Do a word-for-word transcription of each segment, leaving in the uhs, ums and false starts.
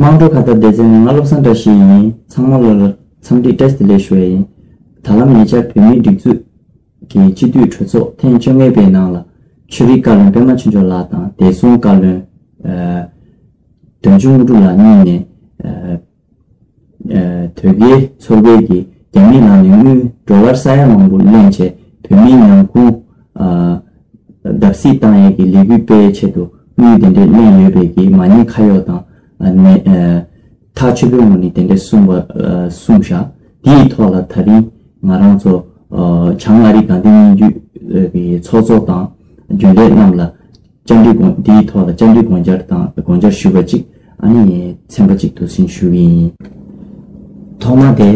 དམངས་ཁྲོད་ཁ་བརྡ་སྡེ་ཚན་ནས་ང་བློ་བཟང་བཀྲ་ཤིས་ཡིན། ཚང་མ་ལ་འཚམས་འདྲི་བཀྲ་ཤིས་བདེ་ལེགས་ཞུ་ཡ་ཡིན། ད་ལམ་ཉེ་ཆར་བོད་མིའི་སྒྲིག་འཛུགས་ཀྱི་སྤྱི་འཐུས་གྲོས་ཚོགས་ཐེངས་བཅོ་ལྔ་པའི་ནང་ལ་ཆོས་རིག་བཀའ་བློན་པད་མ་ཆོས་འབྱོར་ལགས་དང་བདེ་སྲུང་བཀའ་བློན་ཨ་དོན་གཅོད་དངོས་གྲུབ་ལགས་གཉིས་ནས་ཨ་ཨ་དོལ་རྒྱལ་ཚོགས་པའི་གི་རྒྱ་མིའི་ནང་ནས་དངུལ་ཌོ་ལར་ས་ཡ་མང་པོ་ལེན་བྱས་བོད་མིའི་ནང་ཁུལ་ཨ་བརྡབ་གསིག་བཏང་ཡས་ཀྱི་ལས་འགུལ་སྤེལ་ཆེད་དུ་དངུལ་དེ་འདྲས་ལེན་ཡོད་པའི་གི་མ་ཉེས་ཁ་གཡོག་དང་ཨ་ནས་ཨ་ཐག་ཆོད་པོའི་ངོས་ནས་དེ་འདྲས་གསུངས་པ་ཨ་གསུངས་བཞག་དེའི་ཐོག་ལ་ད་རིང་ང་རང་ཚོ་ཨ་བྱང་ཨ་རི་དགའ་ལྡན་སྙན་བརྒྱུད་ཀྱི་ཚོགས་གཙོ་དང་རྒྱུན་ལས་རྣམས་ལ་བཅར་འདྲི་དགོངས་འདིའི་ཐོག་ལ་བཅར་འདྲི་དགོངས་འཆར་དང་དགོངས་འཆར་ཞུས་པ་གཅིག་ཨ་ནི་ཚན་པ་གཅིག་དུ་ཟིན་ཞུ་གི་ཡིན། ཐོག་མ་དེ་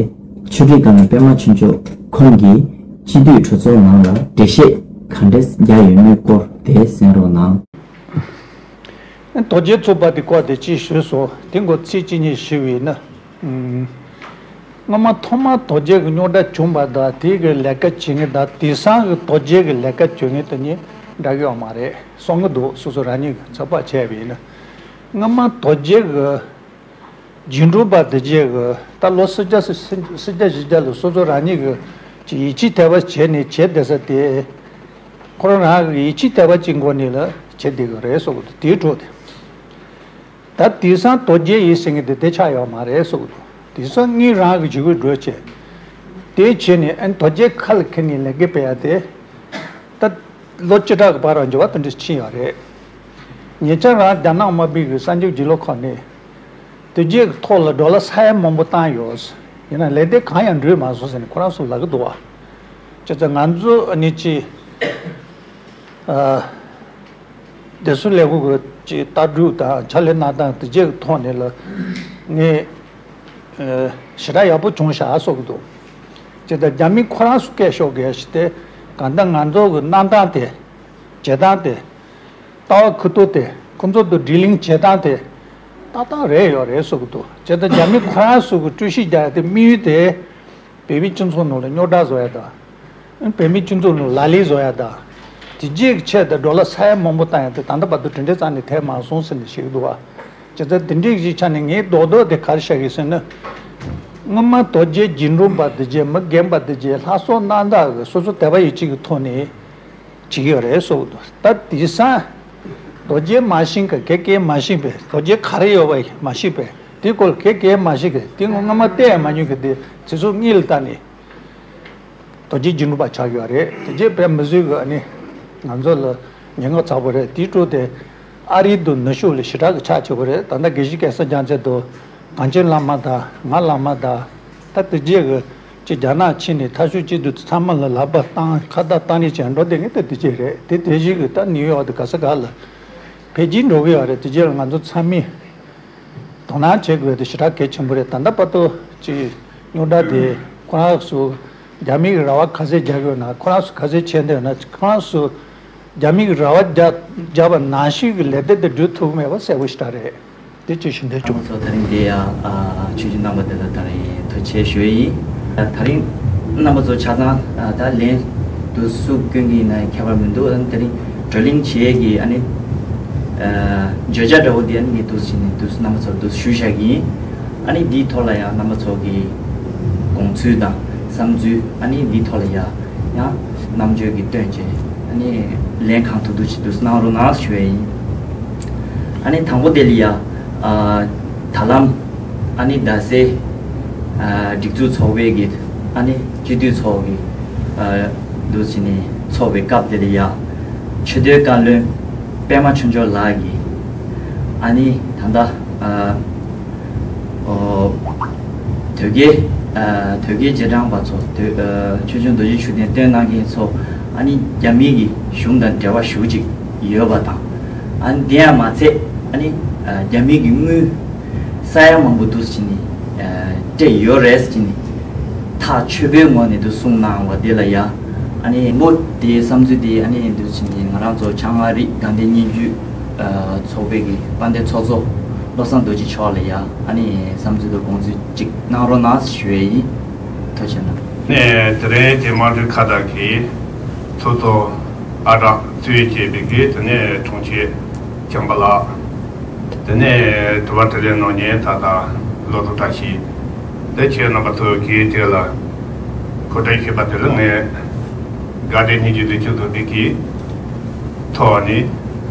ཆོས་རིག་བཀའ་བློན་པད་མ་ཆོས་འབྱོར་ཁོང་གིས་སྤྱི་འཐུས་གྲོས་ཚོགས་ནང་ལ་འགྲེལ་བཤད་ག་འདྲས་རྒྱག་ཡོད་མེད་སྐོར་དེ་གསན་རོགས་གནང་། དོལ་རྒྱལ་ཚོགས་པ་དེ་སྐོར་དེ་ཅིག་ཞུས་སོང་། དེ་འགོ་ཚིག་གཅིག་གཉིས་ཞུས་པ་ཡིན་ན། སྔོན་མ་ཐོག་མར་དོལ་རྒྱལ་གྱི་རྙོག་དྲ་བྱུང་བ་དང་དེའི་གི་ལས་ཀ་བྱེད་མཁན་དང་དེང་སང་གི་དོལ་རྒྱལ་གྱི་ལས་ཀ་བྱེད་མཁན་དེ་གཉིས་འདྲ་གི་ཡོད་མ་རེད་གསུང་གི་འདུག་སོ་སོ་རང་ཉིད་ཀྱིས་ཚོད་དཔག་བྱས་པ་ཡིན་ན། སྔོན་མ་དོལ་རྒྱལ་གྱི་རྒྱུན་གྲོན་པ་དེ་རྗེས་ཀྱི་ད་ལོ་སུམ་བརྒྱ་སུམ་བརྒྱ་བཞི་བརྒྱ་ལ་སོ་སོ་རང་ཉིད་ཀྱིས་ཅིག་ཡིད་ཆེས་དད་པ་བྱས་ནས་བྱས་བསྡད་ས་དེ་ཁོ་རང་རང་གི་ཡིད་ཆེས་དད་པ་ཅིག་སྒོ་ནས་ལ་བྱས་བསྡད་ཀྱི་རེད་གསུང་གི་འདུག་དེའི་འཕྲོ་དེ། ད་དེང་སང་དོལ་རྒྱལ་ཡིན་ཟེར་མཁན་དེ་དེ་ཆགས་ཡོད་མ་རེད་གསུངས་འདུག་དེང་སང་ངས་རང་གི་བྱེད་དགོས་འགྲོ་བྱས། དེ་བྱས་ནས་ཨ་ནི་དོལ་རྒྱལ་ཁ་ལ་འཁྱེར་ནས་ལས་ཀ་སྤེལ་ཡ་དེ། ད་ལོ་བཅུ་ཕྲག་གི་བར་ལ་འགྱུར་བ་དེ་འདྲ་ཕྱིན་ཡོད་རེད། ཉེ་ཆར་རང་རྒྱ་ནག་དམར་པོའི་གི་གསར་འགྱུར་བརྒྱུད་ལམ་ཁག་ནས། དོལ་རྒྱལ་གྱི་ཐོག་ལ་ཌོ་ལར་ས་ཡ་མང་པོ་བཏང་ཡོད། ཡིན་ན་ལས་དེ་གང་ཡང་འགྲུབ་མ་སོང་ཟེར་ནས་ཁོ་རང་ཚོ་ལབ་ཀྱི་འདུག་བ། བྱས་ཙང་ང་ཚོ་ཨ་ནི་ཅི། ཨ། བདེ་སྲུང་ལས་ཁུངས་ཀྱི་ལྟ་གྲུབ་དང་ཕྱག་ལས་གནང་སྟངས་དེ་རྗེས་ཀྱི་ཐོག་ནས་ལ་ངས་ཞེ་དྲག་ཡག་པོ་བྱུང་ཤག་གསུང་གི་འདུག་ཇི་ལྟར་རྒྱ་མི་ཁོ་རང་ཚོ་སྐད་ཤོར་གི་ཞིག་དེ་གང་ལྟར་ང་ཚོ་གི་གནང་སྟངས་དེ་བྱེད་སྟངས་དེ་ལྟ་བ་ཁུ་ཐུག་དེ་ཁོ་ཚོ་དང་ཌི་ལིང་བྱེད་སྟངས་དེ་ཏག་ཏག་རེད་ཡོད་རེད་གསུང་གི་འདུག་ཇི་ལྟར་རྒྱ་མི་ཁོ་རང་ཚོ་གི་དཀྲུག་ཤིང་རྒྱག་ཡ་དེ་དམིགས་ཡུལ་དེ། བོད་མིའི་སྤྱི་ཚོགས་ནང་ལ་རྙོག་དྲ་བཟོ་ཡ་དང་། བོད་མིའི་སྤྱི་ཚོགས་ནང་ལ་ལས་བཟོ་ཡ་དང་། དེ་རྗེས་ཀྱི་ཆེད་དུ་ཌོ་ལར་ས་ཡ་མང་པོ་བཏང་ཡ་དེ་ད་ལྟ་བར་དུ་དེ་འདྲའི་རྩ་ནས་ཐེབས་མ་སོང་ཟེར་ནས་བཤད་ཀྱི་འདུག་བ། བྱས་ཙང་དེ་འདྲའི་གཞི་ཆ་ནས་ངའི་རྡོག་རྡོག་དེ་ག་རེ་བཤད་ཀྱི་ཟེར་ན། སྔོན་མ་དོལ་རྒྱལ་རྒྱུན་གྲོན་པ་དེ་རྗེས་མི་རྒན་པ་དེ་རྗེས་ལྷ་སྲུང་རྣམ་དག་གི་སོ་སོ་དད་པ་ཡིད་ཆེས་ཀྱི་ཐོག་ནས། བྱེད་ཀྱི་ཡོད་རེད་གསུངས་འདུག་ད་དེང་སང་རྡོ་རྗེ་མ་ཤེས་མཁན་གེ་གེ་མ་ཤེས་པས་རྡོ་རྗེ་ག་རེ་ཡོད་པ་མ་ཤེས་པས་དེ་སྐོར་གེ་གེ་མ་ཤེས་མཁན་དེ་ངོ་སྔ་མ་བལྟས་ཡང་མ་མྱོང་མཁན་དེ་དེ་ཚོ་གཉིད་ལ་བལྟས་ནས་རྡོ་རྗེ་རྒྱུ་ནོར་པ་ཆགས་ཡོད་རེད། དེ་རྗེས་བོད་མི་ཚོས་གི་ཨ་ནི་ང་ཚོ་ལ་ཉེན་ཁ་ཚ་པོ་རེད། དེའི་འཕྲོ་དེ་ཨ་རིའི་དུ་ནུབ་ཕྱོགས་ལ་ཞེ་དྲག་གི་ཆགས་ཆེ་པོ་རེད། ད་ལྟ་དགེ་བཤེས་སྐལ་བཟང་རྒྱལ་མཚན་དུ་གངས་ཅན་བླ་མ་དང་ང་བླ་མ་དང་ད་དེ་རྗེས་གི་ཅིག་རྒྱ་ནག་ཕྱིན་ནས་ཐ་ཤོད་གཅིག་ཏུ་ཚང་མ་ལ་ལག་པ་བཏང་ཁ་བརྡ་བཏང་ནས་བྱས་འགྲོ་བསྡད་མཁན་དེ་དེ་ཅིག་རེད། དེ་དེ་བཞིན་གྱི་ད་ནིའུ་ཡོག་དེ་ག་ས་ག་ལ་འཕེལ་རྒྱས་འགྲོ་གི་ཡོད་རེད། དེ་རྗེས་ལ་ང་ཚོ་ཚང་མས་དོ་སྣང་བྱེད་དགོས་དེ་ཞེ་དྲག་གལ་ཆེན་པོ་རེད། ད་ལྟ་བར་དུ་ཅིག་རྙོག་དྲ་དེ་ཁོ་རང་ཚོ་རྒྱ་མི་གི་ར་བ་ག་ཚད་རྒྱག་གི་ཡོད་ན་ཁོ་རང་ཚོ་ག་ཚད་བྱས་འདོད་ན་ཁོ་རང་ཚོ་རྒྱ་མི་གི་ར་བ་རྒྱག་རྒྱག་པ་ནང་བཞིན་གྱི་ལས་དོན་དེ་སྒྲུབ་ཐུབ་ཀྱི་མེད་པ་གསལ་པོ་ཞེ་དྲག་རེད། དེ་ཅི་ཞིག་འདོད་བྱུང་། ཚོ་དེ་རིང་དེ་ཡ་ཆོས་བརྒྱུད་རྣམ་པ་དེ་ལ་དེ་རིང་ཐུགས་རྗེ་ཆེ་ཞུ་ཡི་ཡིན། དེ་རིང་རྣམ་པ་ཚོ་ཆ་ཚང་ད་ལན་དུ་སུ་སྐྱོན་གྱི་ཡིན་ན་ཁྱད་པར་མི་འདུག་དེ་རིང་བགྲོ་གླེང་བྱེད་ཀྱི་ཨ་ནི་བརྗོད་བྱ་འདྲ་བོ་དེ་ཨ་ནི་ངས་འདུག་བྱས་ནས་འདུག་རྣམ་པ་ཚོར་འདུག་ཞུ་བཞག་གི་ཡིན། ཨ་ནི་འདིའི་ཐོག་ལ་ཡང་རྣམ་པ་ཚོ་གི་དགོངས་ཚུལ་དང་བསམ་ཚུལ་ཨ་ནི་འདིའི་ཐོག་ལ་ཡ་ཡང་རྣམ་དཔྱོད་ཀྱིས་བཏོན་བྱས་ཨ་ནི་ལན་གང་ཐུབ་ཐུབ་ཅིག་འདུག་གནང་རོགས་གནང་ཞུ་ཡ་ཡིན། ཨ་ནི་དང་པོ་དེ་ལ་ཡ་ཨ་ད་ལམ་ཨ་ནི་རྡ་སའི་ཨ་སྒྲིག་འཛུགས་ཚོགས་པའི་གི་ཨ་ནི་སྤྱི་འཐུས་ཚོགས་ཀྱི་ཨ་འདུག་བྱས་ནས་ཚོགས་པའི་སྐབས་དེ་ལ་ཡ་ཆོས་དོན་བཀའ་བློན་པད་མ་ཆོས་འབྱོར་ལགས་ཀྱིས་ཨ་ནི་ད་ལྟ་ཨ། ཨོ། དོལ་རྒྱལ། ཨ། དོལ་རྒྱལ་རྗེས་འབྲང་པ་ཚོ་དོལ། ཨ། ཆོས་སྐྱོང་རྡོ་རྗེ་ཤུགས་ལྡན་བཏོན་གནང་མཁན་ཚོ་ཨ་ནི་རྒྱ་མི་གི་གཞུང་དང་འབྲེལ་བ་ཞེ་པོ་ཅིག་ཡོད་པ་དང་། ཨ་ནི་དེ་ཡང་མ་ཚད་ཨ་ནི་ཨ། རྒྱ་མི་གི་དངུལ་ས་ཡ་མང་པོ་འདུག་སེ་བྱས་ནས་ཨ། སྤྲད་ཡོད་རེད་ཟེར་ནས་ཐག་ཆོད་པོའི་ངོས་ནས་འདུག་གསུངས་གནང་བ་དེ་ལ་ཡ་ཨ་ནི་ངོ་དེའི་བསམ་ཚུལ་དེ་ཨ་ནི་འདུག་སེ་བྱས་ནས་ང་རང་ཚོ་བྱང་ཨ་རི་དགའ་ལྡན་སྙན་བརྒྱུད་ཨ། ཚོགས་པའི་གི་དཔལ་ལྡན་ཚོགས་གཙོ་བློ་བཟང་རྡོ་རྗེ་མཆོག་ལ་ཡ་ཨ་ནི་བསམ་ཚུལ་དང་དགོངས་ཚུལ་ཅིག་གནང་རོགས་གནང་ཞུ་ཡས་ཡིན། ཐུགས་རྗེ་གནང་། ནས་དེ་རིང་གི་དམངས་ཁྲོད་ཁ་བརྡ་གི་ཚོགས་གཙོ་ཨ་གྲགས་གཙོས་བྱས་པའི་གི་དེ་ནས་དྲུང་ཆེ་བྱམས་པ་ལགས། དེ་ནས་དྲི་བ་དྲིས་ལན་གནང་མཁན་ད་ལྟ་བློ་བཟང་བཀྲ་ཤིས། འདི་ཁྱེད་རྣམ་པ་ཚོ་གིས་དེ་ལ་གོ་སྒྲིག་ཞུས་པ་དེ་ལ་ངས་དགའ་ལྡན་སྙན་བརྒྱུད་འདི་ཆུ་ཚོད་འདི་གི་ཐོག་ནས་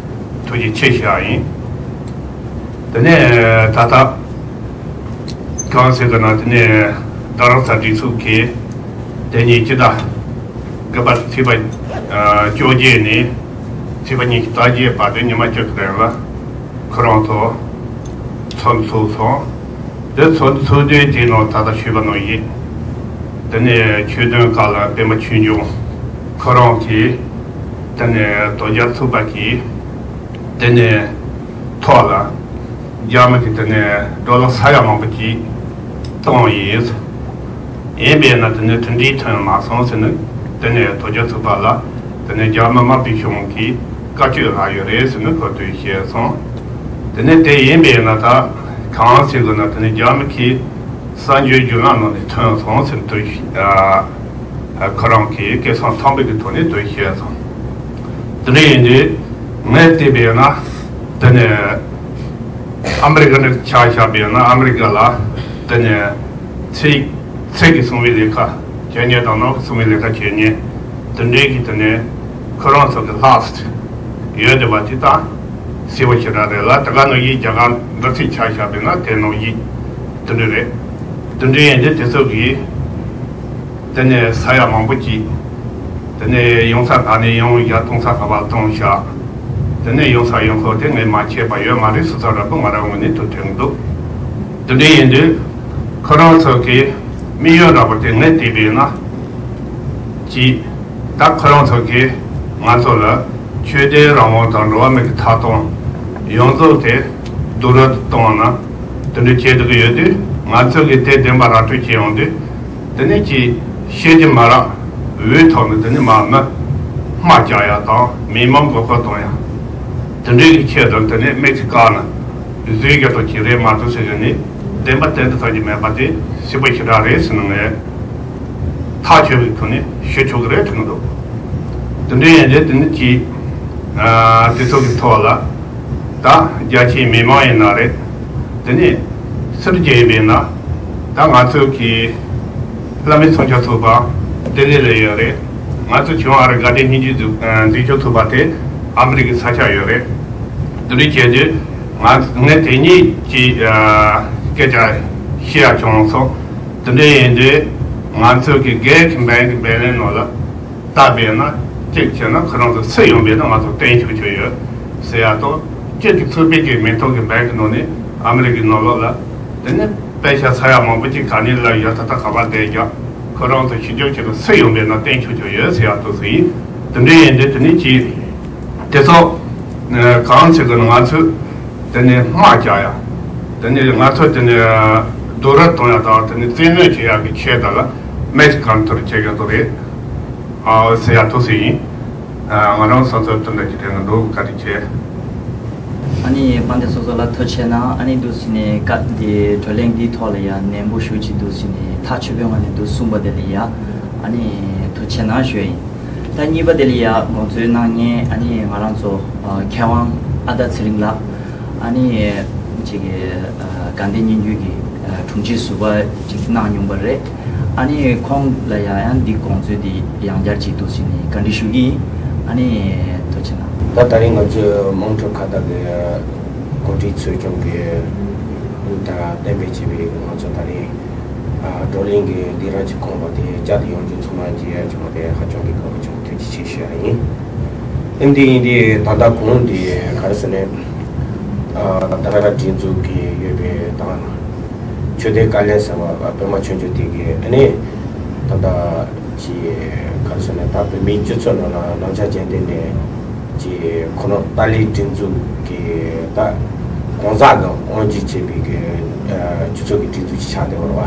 ཐུགས་རྗེ་ཆེ་ཞུ་ཡ་ཡིན། དེ་ནས་ད་ལྟ་གང་ཟེར་གི་ན། དེ་ནས་རྡ་རམ་ས་སྒྲིག་འཛུགས་ཀྱིས་དེ་ཉིན་སྤྱི་ཟླ་དགུ་པ་ཚེས་པ་ཨ་བཅོ་བརྒྱད་ནས་ཚེས་པ་ཉི་ཤུ་རྩ་བརྒྱད་བར་དུ་ཉི་མ་བཅུ་གི་རིང་ལ་ཁོ་རང་ཚོ་ཚོགས་འདུ་ཚོགས་སོང་། དེ་ཚོགས་འདུ་ཚོགས་དུས་དེའི་ནང་ད་ལྟ་ཞུས་པ་ནང་བཞིན། དེ་ནས་ཆོས་དོན་ཁག་ལ་པད་མ་ཆོས་འབྱུང་ཁོ་རང་གིས། དེ་ནས་དོལ་རྒྱལ་ཚོགས་པ་གིས། དེ་ནས་ཐོག་ལ་རྒྱ་མི་གིས་དེ་ནས་ཌོ་ལར་ས་ཡ་མང་པོ་ཅིག་བཏང་ཡིན། ཡིན་པས་ན་དེ་ནས་དེ་འདྲའི་ཐོན་མ་སོང་ཟེར་ནས། དེ་ནས་དོལ་རྒྱལ་ཚོགས་པ་ལ་དེ་ནས་རྒྱ་མི་དམར་པོའི་གཞུང་གིས་བཀའ་བཀྱོན་ལྷག་ཡོད་རེད་ཟེར་ནས་ཁོ་ཚོས་བཤད་སོང་། དེ་ནས་དེ་ཡིན་པས་ན་ད་གང་ཟེར་དགོས་ན། དེ་ནས་རྒྱ་མི་གིས་གསར་འགྱུར་བརྒྱུད་ལམ་ནང་ནས་ཐོན་སོང་ཟེར་ནས་དེ་ཨ་ཁོ་རང་གིས་སྐད་གསང་མཐོན་པོ་གི་ཐོག་ནས་དེ་བཤད་སོང་། དེ་འདྲ་ཡིན་དུས་ངས་བལྟས་པས་ན། དེ་ནས་ཨ་མི་རི་ཀ་ནས་ཆ་བཞག་པས་ན། ཨ་མི་རི་ཀ་ལ་དེ་ནས་ཚིག་ཚིག་གི་སྲུང་བའི་ལས་ཀ་བྱེད་མཁན་དང་། ནང་གི་སྲུང་བའི་ལས་ཀ་བྱེད་མཁན་དེ་འདྲའི་གི་དེ་ནས་ཁོ་རང་ཚོ་གི་ལྷག་ཡོད་བསྡད་པ་དེ་ད་གསལ་པོ་ཞེ་དྲག་རེད་ལ། དེ་ག་ནང་བཞིན་རྒྱ་གར་འདི་ཚོའི་ཆ་བཞག་པས་ན་དེ་ནང་བཞིན་དེ་འདྲ་རེད། དེ་འདྲ་ཡིན་དུས་དེ་ཚོ་གིས། དེ་ནས་ས་ཡ་མང་པོ་ཅིག་དེ་ནས་ཡོང་ས་ག་ནས་ཡོང་། ཡར་གཏོང་ས་ག་པར་གཏོང་བཞག་དེ་ནས་ཡོང་ས་ཡོང་ཁུངས་དེ་ངས་མ་ཤེས་པ་ཡོད་མ་རེད། སོ་སོ་ར་སྤུ་ང་རང་ངོས་ནས་ཐུགས་ཁྲལ་འདུག་དེ་འདྲ་ཡིན་དུས་ཁོ་རང་ཚོ་གི་དམིགས་ཡུལ་འདྲ་པོ་དེ་ངས་བལྟས་པས་ན། ཅིག་ད་ཁོ་རང་ཚོ་གིས་ང་ཚོ་ལ་ཆོས་དད་རང་དབང་དང་འགྲོ་བ་མི་གི་ཐོབ་ཐང་ཡོངས་རྫོགས་དེ་རྡོག་རོལ་དུ་གཏོང་ན། དེ་འདྲ་བྱེད་འདོད་ཀྱི་ཡོད་དུས། ང་ཚོ་གིས་དེ་བདེན་པ་ར་སྤྲོད་བྱེད་ཡོང་དུས། དེ་ནས་ཅིག་ཤེས་ཀྱི་མ་རག་འོས་ཐོག་ནས་དེ་ནས་མ་མི་དམག་རྒྱག་ཡ་དང་མི་མང་མགོ་སྐོར་གཏོང་ཡ། དེ་འདྲའི་གི་ཆེད་དུ་དེ་ནས་མི་ཚེ་བཀག་ན་བཟོས་རྒྱག་ཐོག་ཅིག་རེད་མ་གཏོགས་ཟེར་གི་ནི་བདེན་པ་བདེན་དུ་ཐོན་གྱི་མེད་པ་དེ་གསལ་པོ་ཞེ་དྲག་རེད་ཟེར་ནས་ངས་ཐག་ཆོད་པའི་ཐོག་ནས་ཞུ་ཆོག་གི་རེད་དྲན་གི་འདུག་དེ་འདྲ་ཡིན་དུས་དེ་ནི་ཅིག་ཨ་དེ་ཚོ་གི་ཐོག་ལ་ད་རྒྱ་ཆེའི་མི་མང་ཡིན་ན་རེད། དེ་ནས་སུ་རྒྱ་ཡིན་པས་ན། ད་ང་ཚོ་གི་བླ་མའི་ཚོགས་ཆུང་ཚོགས་པ་ལྡི་ལི་ལ་ཡོད་རེད། ང་ཚོ་ཆུང་བ་རེད། དགའ་ལྡན་སྙན་བརྒྱུད་འཛིན་སྐྱོང་ཚོགས་པ་དེ་ཨ་མི་རི་ཀའི་ས་ཆ་ཡོད་རེད། དེ་འདྲ་བྱས་དུས་ང་ངས་དེ་གཉིས་ཀྱི་ཨ་སྐད་ཆ་བཤད་ཡ་བྱུང་སོང་། དེ་འདྲ་ཡིན་དུས་ང་ཚོ་གི་སྒེར་གྱི་འབད་འབད་ལེན་ནང་ལ་ལྟ་བས་ན། གཅིག་བྱས་ན་ཁོ་རང་ཚོ་སུ་ཡོང་བས་ན་ང་ཚོ་བརྟན་ཆོག་ཆོག་ཡོད་ཟེར་ཡ་དང་། གཅིག་གི་ཚོགས་པའི་གི་མི་ཐོག་གི་འབད་གི་ནང་ནས་ཨ་མི་རི་ཀའི་ནང་ལོགས་ལ། དེ་ནས་པེ་ཤ་ས་ཡ་མང་པོ་ཅིག་ག་ནས་ལ་ཡོད་ད་ལྟ་ག་པར་བསྡད་ཀྱང་ཁོ་རང་ཚོ་ཞི་འཇགས་ཆེད་དུ་སུ་ཡོང་བས་ན་བརྟན་ཆོག་ཆོག་ཡོད་ཟེར་ཡ་ཐུག་སོང་ཡིན། དེ་འདྲ་ཡིན་དུས་དེ་ནས་ཅིག་དེ་ཚོ་གང་ཟེར་གི་ན། ང་ཚོས་དེ་ནས་དམག་རྒྱག་ཡ། དེ་ནས་ང་ཚོས་དེ་ནས་རྡོག་རོལ་གཏོང་ཡ་དང་། དེ་ནས་བཙན་གནོན་བྱེད་ཡ་གི་ཆེད་དུ་ལ་མེ་གང་ཐུར་བྱེད་ཀྱི་འདུག་རེད། ཨ་ཟེར་ཡ་ཐུག་སོང་ཡིན། ཨ་ང་རང་སོ་སོའི་དོན་དག་ཅིག་དྲན་གི་འདུག་བཀའ་དྲིན་ཆེ། ཨ་ནི་དཔལ་ལྡན་ཚོགས་གཙོ་ལགས་ཐུགས་རྗེ་གནང་། ཨ་ནི་འདུག་སེ་ནས་བཀའ་འདི་བགྲོ་གླེང་འདིའི་ཐོག་ལ་ཡ་ནན་པོ་ཞེ་ཅིག་འདུག་སེ་ནས་ཐག་ཆོད་པོའི་ངང་ནས་འདུག་གསུངས་པ་དེ་ལ་ཡ་ཨ་ནི་ཐུགས་རྗེ་གནང་ཞུ་ཡ་ཡིན། ད་གཉིས་པ་དེ་ལ་ཡ་དགོངས་ཚུལ་གནང་མཁན་ཨ་ནི་ང་རང་ཚོ་ཨ་མཁས་དབང་ཨ་ད་ཚེ་རིང་ལགས། ཨ་ནི་ཅིག་གི་ཨ་དགའ་ལྡན་སྙན་བརྒྱུད་ཀྱི་ཨ་དྲུང་ཆེ་ཟུར་པ་ཅིག་གནང་མྱོང་པ་རེད། ཨ་ནི་ཁོང་ལ་ཡང་ཡང་འདི་དགོངས་ཚུལ་འདི་ཡང་བསྐྱར་ཅིག་འདུག་སེ་ནས་བཀའ་འདྲི་ཞུ་གི་ཡིན། ཨ་ནི་ཐུགས་རྗེ་གནང་། ད་ད་རིང་ང་ཚོའི་དམངས་ཁྲོད་ཁ་བརྡ་གི་གོ་སྒྲིག་ཚོགས་ཆུང་གི་ད་གཏན་འབེབས་བྱས་པའི་ང་ཚོ་ད་རིང་ཨ་བགྲོ་གླེང་གི་འདི་རང་གི་ཁོངས་པ་དེ་བསྐྱར་དུ་ཡོང་རྒྱུ་ཚང་མ་མཇལ་ཡ་བྱུང་བ་དེ་ཧ་ཅང་གི་དགའ་པོ་བྱུང་། ཐུགས་རྗེ་ཆེ་ཞུ་ཡ་ཡིན། ཨ་འདི་ཡིན་དེ་ད་ལྟ་གོང་དེ་ག་རེ་ཟེར་ནས། ཨ་ད་ལྟ་སྒྲིག་འཛུགས་ཀྱི་ཡོད་པའི་ད་ཆོས་དད་བཀའ་བློན་ཟེར་བ་པད་མ་ཆོས་འབྱུང་དེ་གིས་ཨ་ནི་ད་ལྟ་ཅི་ག་རེ་ཟེར་ནས། ད་བོད་མིའི་སྤྱི་ཚོགས་ནང་ལ་ནང་ཆ་ཅན་དེ་ནས་ཅི་ཁོ་རང་ཏཱ་ལའི་སྒྲིག་འཛུགས་ཀྱི་ད་གང་ཟག་གི་དབང་སྒྱུར་བྱེད་པའི་གི་ཨ་སྤྱི་ཚོགས་ཀྱི་སྒྲིག་འཛུགས་ཅིག་ཆགས་བསྡད་པ་རེད་བ།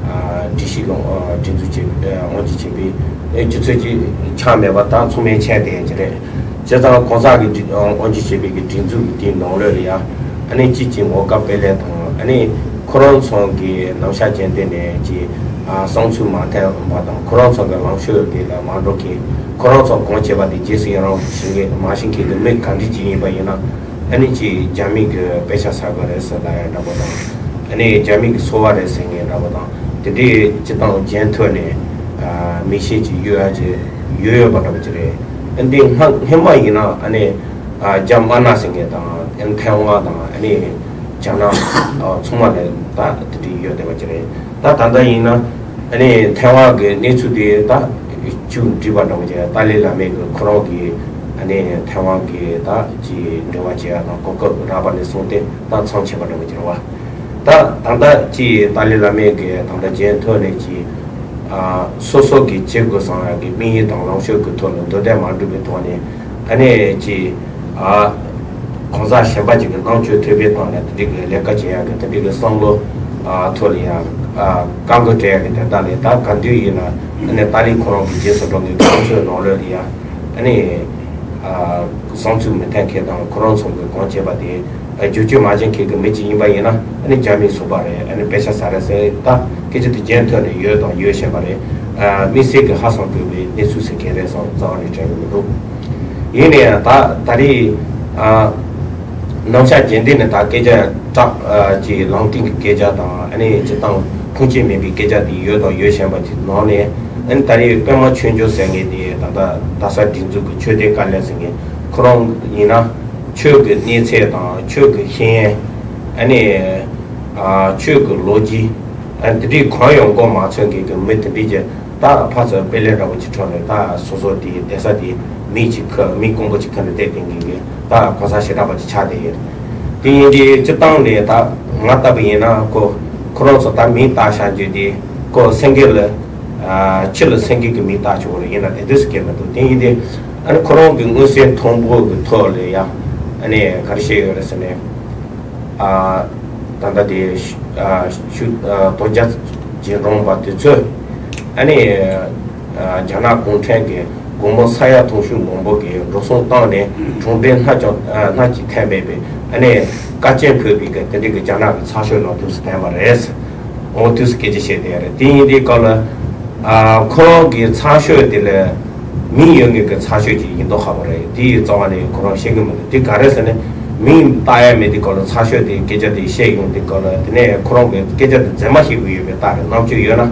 ཨ་སྒྲིག་གཞི་གི་ཨ་སྒྲིག་འཛུགས་བྱེད་ཨ་དབང་སྒྱུར་བྱེད་པའི་ཨ་སྤྱི་ཚོགས་ཅིག་ཆགས་མེད་པ་ད་ཚང་མས་མཁྱེན་བསྡད་ཀྱི་རེད། བྱས་ཙང་གང་ཟག་གི་སྒྲིག་ཨ་དབང་སྒྱུར་བྱེད་པའི་གི་སྒྲིག་འཛུགས་ཀྱི་དེའི་ནང་ལོགས་ལ་ཡ་ཨ་ནི་ཅིག་ཅིག་ངོ་དགའ་དཔེ་ལེགས་དང་། ཨ་ནི་ཁོ་རང་ཚོ་གི་ནང་ཆ་ཅན་དེ་ནས་ཅིག་ཨ་བསམ་ཚུལ་མ་མཐུན་པ་དང་། ཁོ་རང་ཚོ་གི་ལངས་ཕྱོགས་དེ་ལ་མ་འགྲོ་མཁན། ཁོ་རང་ཚོ་གང་བྱས་པ་དེ་རྗེས་སུ་ཡི་རང་ཞུ་མཁན་མ་ཤེས་མཁན་གྱི་མི་ག་འདྲ་ཅིག་ཡིན་པ་ཡིན་ན། ཨ་ནི་ཅིག་རྒྱ་མི་གི་དཔེ་ཆ་ཟ་གི་རེད་ཟེར་ལབ་ཡ་འདྲ་པོ་དང་། ཨ་ནི་རྒྱ་མི་གི་སོ་པ་རེད་ཟེར་མཁན་འདྲ་པོ་དང་། དེ་འདྲའི་སྤྱི་བཏང་རྒྱན་ཐོག་ནས་ཨ་མི་ཤེས་ཅིག་གཡོ་ཡ་ཅིག་ཡོད་ཡོད་པ་འདྲ་པོ་ཅིག་རེད། ཨ་འདི་སྔ་སྔོན་མ་ཡིན་ན་ཨ་ནི་ཨ་རྒྱ་དམར་ནག་ཟེར་མཁན་དང་། ཨ་ནི་ཐའེ་ཝན་དང་། ཨ་ནི་རྒྱ་ནག་ཨ་ཚང་མ་ལ་ད་དེ་འདྲའི་ཡོད་བསྡད་པ་ཅིག་རེད། ད་ད་ལྟ་ཡིན་ན་ཨ་ནི་ཐའེ་ཝན་གི་གནས་ཚུལ་དེ་ད་ཅུང་འགྲིག་པ་འདྲ་པོ་ཅིག་ཏཱ་ལའི་བླ་མས་གི་ཁོ་རང་གི་ཨ་ནི་ཐའེ་ཝན་གི་ད་ཅིག་འབྲེལ་བ་བྱེད་ཡ་དང་གོ་སྐབས་རག་པ་ནས་བཟུང་སྟེ་ད་མཚམས་ཆད་པ་འདྲ་པོ་ཅིག་རེད་བ། ད་ད་ལྟ་ཅིག་ཏཱ་ལའི་བླ་མས་གི་ད་ལྟ་རྒྱན་ཐོག་ནས་ཅིག་ཨ་སོ་སོ་གི་བྱེད་དགོས་བསམ་ཡ་གི་དམིགས་ཡུལ་དང་ལངས་ཕྱོགས་ཀྱི་ཐོག་ལ་འདོར་འདོད་མ་འགྲུབ་པའི་ཐོག་ནས། ཨ་ནི་ཅིག་ཨ་གང་ཟག་གཞན་པ་ཅིག་གི་རྣམ་དཔྱོད་ཐོས་པའི་སྟེང་ནས་དེ་འདྲའི་གི་ལས་ཀ་བྱེད་ཡ་གི་དེ་འདྲའི་གི་བསམ་བློ་ཨ་ཐོག་ལ་ཡ་ཨ་བཀག་འགོག་སྤྲད་ཡ་གི་དོན་དག་ལས། ད་ག་དུས་ཡིན་ན་ཨ་ནི་ཏཱ་ལའི་ཁོ་རང་གི་རྗེས་སུ་འགྲོ་མཁན་གི་ཁོང་ཚོའི་ནང་ལོགས་ལ་ཡ་ཨ་ནི་ཨ་བསམ་ཚུལ་མི་མཐུན་མཁན་དང་། ཁོ་རང་ཚོ་གི་གང་བྱས་པ་དེ་ཨ་བསྒྱུར་བཅོས་མ་བྱེད་མཁན་གི་མི་ཅིག་ཡིན་པ་ཡིན་ན། ཨ་ནི་རྒྱ་མིའི་སོ་པ་རེད། ཨ་ནི་དཔེ་ཆ་ཟ་རེད་ཟེར། ད་སྐད་ཆ་དེ་རྒྱན་ཐོག་ནས་ཡོད་དང་ཡོད་བཞིན་པ་རེད། ཨ་དམིགས་བསལ་གི་ཧ་སང་དགོས་པའི་གནས་ཚུལ་ཟེར་མཁན་རེད་བསམ་རྩ་བ་ནས་དྲན་གི་མི་འདུག་ཡིན་ནའི་ད་ད་རེས་ཨ་ནམ་ཞག་རྒྱན་ལྡན་ནས་ད་སྐད་ཆ་བཀྲག་ཨ་ཅིག་ལངས་སྟེང་གི་སྐད་ཆ་དང་། ཨ་ནི་སྤྱིར་བཏང་ཁུངས་སྐྱེལ་མེད་པའི་སྐད་ཆ་དེ་ཡོད་དང་ཡོད་བཞིན་པ་དེ་ནང་ནས། ཨ་ནི་ད་རེས་པད་མ་ཆོས་འབྱོར་ཟེར་མཁན་དེ་ད་ལྟ་རྡ་ས་སྒྲིག་འཛུགས་ཀྱི་ཆོས་དད་བཀའ་བློན་ཟེར་མཁན་ཁོ་རང་ཡིན་ན། ཆོས་ཀྱི་གནས་ཚད་དང་། ཆོས་ཀྱི་ཤེས་ཡོན། ཨ་ནི་ཨ་ཆོས་ཀྱི་ལོ་རྒྱུས། ཨ་དེ་འདྲའི་གང་ཡང་གོ་མ་ཚོད་མཁན་གྱི་མི་དེ་འདྲའི་ཀྱི་ད་ཕར་ཚུར་དཔེ་ལེན་འདྲ་པོ་ཅིག་འཕྲོ་ནས། ད་སོ་སོ་དེའི་བསྡད་ས་དེ་མི་ཅིག་ཁ་མི་དཀོན་པོ་ཅིག་ཁ་ནས་བསྡད་བསྡད་མཁན་གྱི་ད་གོང་ས་ཞེ་དྲག་པ་ཅིག་ཆགས་བསྡད་ཡོད། དེ་ཡིན་དུས་སྤྱིར་བཏང་ནས་ད་ང་ལྟ་བུ་ཡིན་ན་ཁོ་ཁོ་རང་ཚོ་ད་མིང་བཏགས་བཞག་རྒྱུ་དེ་ཁོ་སེང་གེ་ལ། ཨ་ཕྱི་ལ་སེང་གེ་གི་མིང་བཏགས་ཆོག་རེད། ཡིན་ན་དེ་དུས་སུ་སྐད་མི་འདུག་དེ་ཡིན་དུས་ཨ་ནི་ཁོ་རང་གི་མངོན་གསལ་མཐོན་པོ་གི་ཐོག་ལ་ཡ་ཨ་ནི་ག་རེ་བཤད་ཡོད་རེད་ཟེར་ནས། ཨ་ད་ལྟ་དེ་ཨ་ཤུ་ཨ་དོལ་རྒྱལ་རྗེས་འབྲང་པ་དེ་ཚོས་ཨ་ནི་ཨ་རྒྱ་ནག་གུང་ཁྲན་གྱི་དགོང་མོ་ས་ཡ་དུང་ཕྱུར་མང་པོ་གི་འགྲོ་སོང་བཏང་ནས་གྲོང་སྡེ་སྣ་ཅང་ཨ་སྣ་གཅིག་ཐན་མེད་པའི་ཨ་ནི་དཀའ་སྤྱད་ཕུལ་བའི་གི་དེ་འདྲའི་གི་རྒྱ་ནག་གི་ཚགས་ཤོག་ནང་དུ་ཐོན་པ་རེད། འོ་དུས་སུ་སྐད་ཆ་བཤད་བསྡད་ཡ་རེད། དེ་ཡིན་དུས་སྐབས་ལ་ཨ་ཁོ་རང་གི་ཚགས་ཤོག་དེ་ལ་མིང་ཡོད་མཁན་གྱི་ཚགས་ཤོག་ཅིག་ཡིན་མདོག་ཁ་པོ་རེད། དེ་ཡི་རྩ་བ་ནས་ཁོ་རང་ཤེས་ཀྱི་མི་འདུག་དེ་ག་རེ་ཟེར་ན་མིང་བཏགས་ཡ་མེད་དུས་སྐབས་ལ་ཚགས་ཤོག་དེ་སྐད་ཆ་དེ་བཤད་ཡོང་དུས་སྐབས་ལ། དེ་ནས་ཁོ་རང་གི་སྐད་ཆ་དེ་རྫུན་མ་བཤད་ཀྱི་ཡོད་པའི་རྟགས་རེད། རྣམ་དཔྱོད་ཡོད་ན།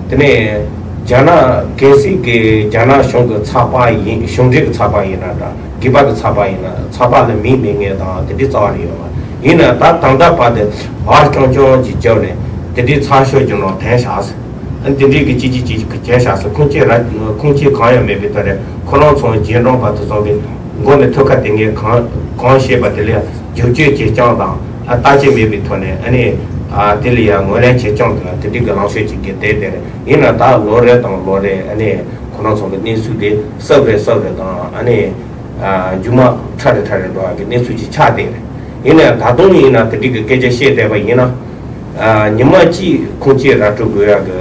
དེ་ནས་རྒྱ་ནག་གལ་སྲིད་ཀྱི་རྒྱ་ནག་གཞུང་གི་ཚགས་པར་ཡིན། གཞུང་འབྲེལ་གྱི་ཚགས་པར་ཡིན་ན་འདྲ། སྒེར་པ་གི་ཚགས་པར་ཡིན་ན། ཚགས་པར་ལ་མིང་མེད་མཁན་དང་དེ་འདྲའི་རྩ་བ་ནས་ཡོད་མ་ཡིན་ན། ད་ད་ལྟ་བར་དུ་བར་རྐྱང་རྐྱང་ཅིག་བརྒྱབ་ནས་དེ་འདྲའི་ཚགས་ཤོག་གི་ནང་འཐེན་བཞག་ཟེར། ཨ་དེ་འདྲའི་གི་ཅི་ཅི་ཅི་གི་བྱས་བཞག་ཟེར། ཁུངས་སྐྱེལ་ར་ཁུངས་སྐྱེལ་གང་ཡང་མེད་པའི་ཐོག་ནས་ཁོ་རང་ཚོ་རྗེས་འབྲང་པ་དེ་ཚོ་གི་མགོ་ནས་ཐོད་ཁ་དེ་ངས་གང་གང་བཤད་པ་དེ་ལ་བསྒྱུར་བཅོས་བྱེད་རྐྱང་དང་། ཨ་བརྟག་དཔྱད་མེད་པའི་ཐོག་ནས་ཨ་ནི་ཨ་དེ་ལ་ཡང་ངོས་ལེན་བྱེད་རྐྱང་དང་། དེ་འདྲའི་གི་ལངས་ཕྱོགས་ཅིག་གི་དེ་དེ་རེད། ཡིན་ན་ད་ལོ་རེ་དང་ལོ་རེ་ཨ་ནི་ཁོ་རང་ཚོ་གི་གནས་ཚུལ་དེ་གསབ་རེ་གསབ་རེ་དང་། ཨ་ནི་ཨ་མཇུག་མ་ཁྲ་རེ་ཁྲ་རེ་འགྲོ་བ་གི་གནས་ཚུལ་ཅིག་ཆགས་བསྡད་རེད། ཡིན་ན་ད་དུང་ཡིན་ན་དེ་འདྲའི་གི་སྐད་ཆ་བཤད་བསྡད་པ་ཡིན་ན། ཨ་ཉི་མ་གཅིག་ཁུངས་སྐྱེལ་ར་སྤྲོད་དགོས་ཡ་གི་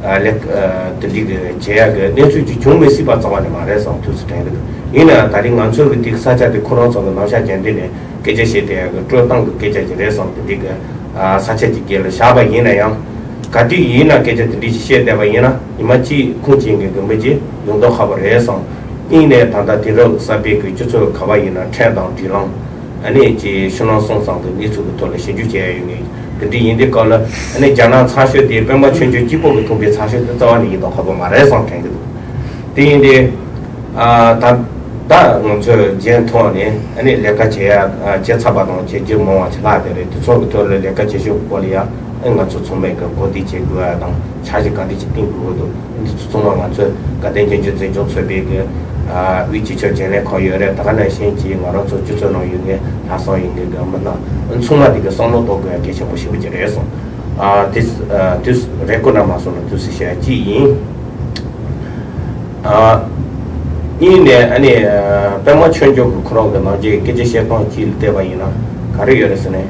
ཨ་ལས་ཨ་དེ་འདྲའི་གི་བྱེད་ཡ་གི་གནས་ཚུལ་ཅིག་བྱུང་མི་སྲིད་པ་རྩ་བ་ནས་མ་རེད་བསམ་ཐུགས་སུ་དྲན་གི་འདུག་ཡིན་ན་ད་རིང་ང་ཚོའི་གི་དེ་ས་ཆ་དེ་ཁོ་རང་ཚོ་གི་ནམ་ཞག་རྒྱུན་ལྡན་ནས་སྐད་ཆ་བཤད་བསྡད་ཡ་གི་སྤྲོད་སྟངས་གི་སྐད་ཆ་ཅིག་རེད་བསམ། དེ་འདྲའི་གི་ཨ་ས་ཆ་ཅིག་སྒེར་ལ་བཞག་པ་ཡིན་ན་ཡང་། ག་དུས་ཡིན་ན་སྐད་ཆ་དེ་འདྲའི་ཅིག་བཤད་བསྡད་པ་ཡིན་ན། ཉི་མ་གཅིག་ཁུངས་སྐྱེལ་མཁན་གི་མི་ཅིག་ཡོང་མདོག་ཁ་པོ་རེད་བསམ། གཉིས་ནས་ད་ལྟ་དེང་རབས་གསར་པའི་གི་སྤྱི་ཚོགས་ག་པར་ཡིན་ན་ཕྲན་དང་སྒྲིག་ལམ། ཨ་ནི་ཅིག་ཕྱི་ནང་གསང་གསུམ་གི་གནས་ཚུལ་གི་ཐོག་ལ་ཞིབ་འཇུག་བྱས་ཡོད་ངེས། དེ་འདྲ་ཡིན་དུས་སྐབས་ལ་ཨ་ནི་རྒྱ་ནག་ཚགས་ཤོག་དེ་པད་མ་ཆོས་འབྱོར་གཅིག་པོ་གི་ཐུག་པའི་ཚགས་ཤོག་དེ་རྩ་བ་ནས་ཡིན་མདོག་ཁ་པོ་མ་རེད་བསམ་དྲན་གི་འདུག་དེ་ཡིན་དུས་ཨ་ད་ད་ང་ཚོས་རྒྱན་ཐོག་ནས་ཨ་ནི་ལས་ཀ་བྱེད་ཡ་ཨ་བྱེད་ཚར་བ་དང་བྱེད་རྒྱུ་མང་བ་ཅིག་ལྷག་བསྡད་རེད། དེ་ཚོ་གི་ཐོག་ལ་ལས་ཀ་བྱེད་ཕྱོགས་སྐོར་ལ་ཡ་ཨ་ང་ཚོ་ཚང་མས་གི་གོ་བསྡུར་བྱེད་དགོས་ཡ་དང་། འཆར་གཞི་ག་འདྲ་ཅིག་བཏིང་དགོས་འདུག་འདི་ཚོ་ཚང་མ་ང་ཚོས་དགའ་ལྡན་རྒྱལ་འབྱོར་འཛིན་སྐྱོང་ཚོགས་པའི་གི་ཨ་དབུས་སྤྱི་ཁྱབ་འགན་ལེན་ཁང་ཡོད་རེད། ད་ག་ནང་བཞིན་གྱི་ང་རང་ཚོ་སྤྱི་ཚོགས་ནང་ཡོད་མཁན་ལྷག་བསམ་ཡོད་མཁན་གི་མི་སྣ་ཚང་མ་དེ་གི་བསམ་བློ་གཏོང་དགོས་ཡ་གལ་ཆེན་པོ་ཞེ་པོ་ཅིག་རེད་སོང་། ཨ་དེ་ཨ་དུས་རེ་སྐུལ་ན་མ་སོང་ན་དུས་སུ་བཤད་ཡ་གཅིག་ཡིན། ཨ་གཉིས་ནས་ཨ་ནི་ཨ་པད་མ་ཆོས་འབྱོར་གི་ཁོ་རང་གི་ནང་ཆེ་སྐད་ཆ་བཤད་སྟངས་གཅིག་ལ་བལྟས་པ་ཡིན་ན་ག་རེ་ཡོད་རེད་ཟེར་ནས།